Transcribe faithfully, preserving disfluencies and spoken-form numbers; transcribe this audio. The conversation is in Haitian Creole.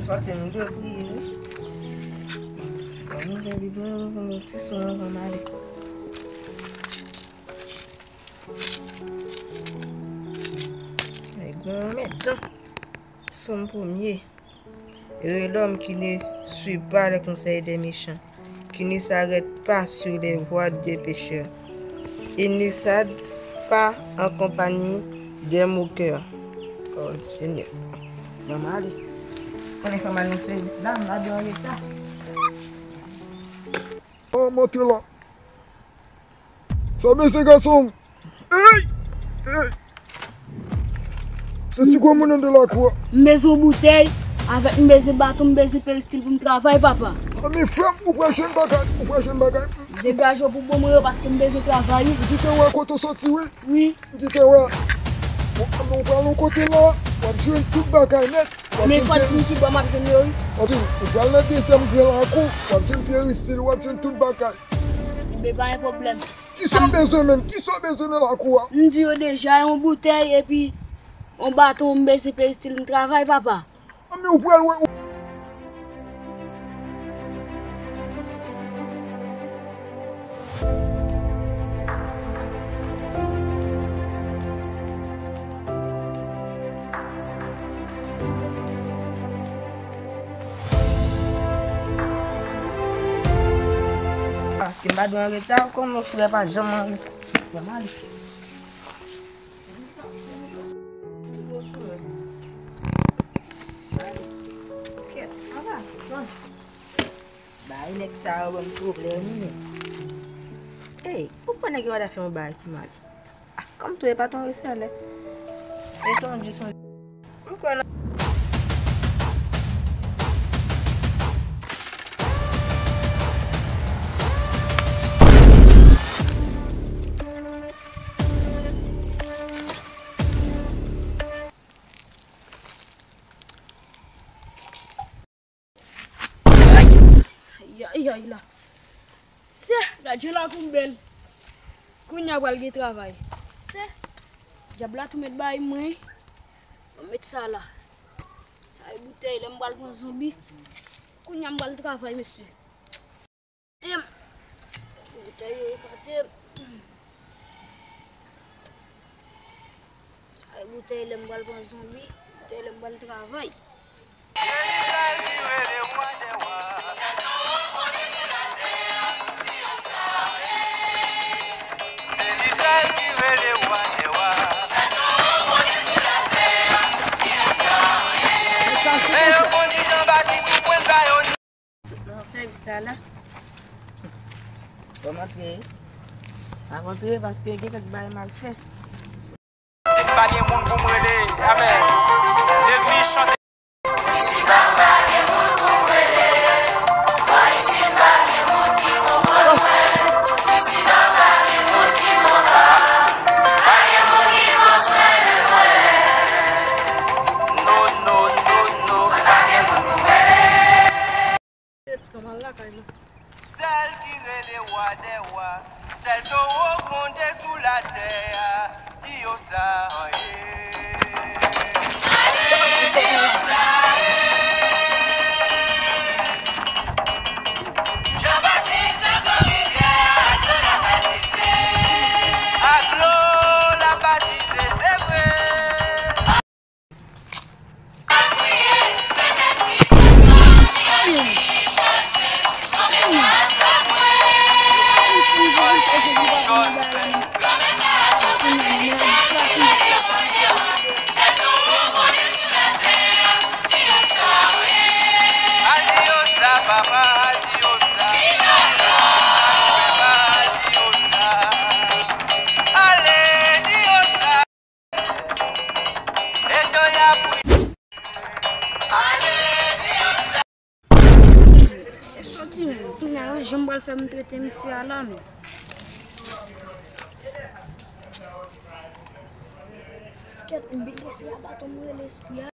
Sòti m dwe priye, wi. Bon, nou fè Bib lan, nou fè yon ti son anvan m ale. Ay, granmèt. Sòm premye. Heureux l'homme qui ne suit pas les conseils des méchants, qui ne s'arrête pas sur les voies des pécheurs, et ne s'assied pas en compagnie des moqueurs. Oh, Senyè. Bon, m ale. Konnen fè m al nan sèvis la, m la gen yon reta. Oh, monte la. Sa bezwen gason. Ey! Ey! Se ti gwo moun anndan lakou a. M bezwen yon boutèy, avèk m bezwen baton, m bezwen peristil pou m travay, papa. A, men frè m, ou pral jwenn bagay, ou pral jwenn bagay. Degaje w pou bon mwen yo, paske m bezwen travay, wi. M kite wè kote w soti, wi. Wi. M kite wè. Bon, men ou pral yon kote la, w ap jwenn tout bagay nèt. Men fò di m ki bò m ap jwenn yo, wi. Anpil, ou pral nan dezyèm gran lakou, w ap jwenn peristil, w ap jwenn tout bagay. Enben, pa gen pwoblèm. Kisa w bezwen menm? Kisa w bezwen nan lakou a? M di yo deja, yon boutèy epi yon baton, m bezwen peristil, m travay, papa. Anmè, ou pral wè. Paske m pa dwe an reta, kòman frè pa janm an reta. Frè m ale. Kèt, an pasan. Bay nèg sa yo ban m pwoblèm, wi. Ey, poukwa nèg yo pa ta fè yon bagay ki mal? Ah, kòm tou e pa t yon resalè. E ton di son. M kwè nan Ay, ay, ay, la. Se, gad jan lakou m bèl. Kounye a pral gen travay. Se, dyab la tou mèt bay mwen. Mwen met sa la. Sa e boutèy, lè m pral pran zonbi. Kounye a m pral travay, mesye. Tem. Boutèy yo ekate m. Sa e boutèy lè m pral pran zonbi, boutèy lè m pral travay. Nan sèvis sa la. Fò m antre. Fò m antre paske gen kèk bagay m al fè. Pa gen moun pou m rele. Amèn. Lènmi chante. Isi pa gen moun pou m rele. Bò isi pa gen moun ki konprann mwen. Isi pa gen moun ki konprann. Pa gen moun ki pran swen de mwen. No, no, no, no. Pa gen moun pou m rele. Sèl ki rele wa dè wa, sèl towo gronde sou latè a, di yo sa ye. Ale di yo sa ye. Jan Batis nan Gran Rivyè a, ak dlo l ap batise. Ak dlo l ap batise, se vre. Se soti menm. Kounye a, jan m pral fè m trete misye a la menm. Kèt, m vin lese a baton m rele espri a.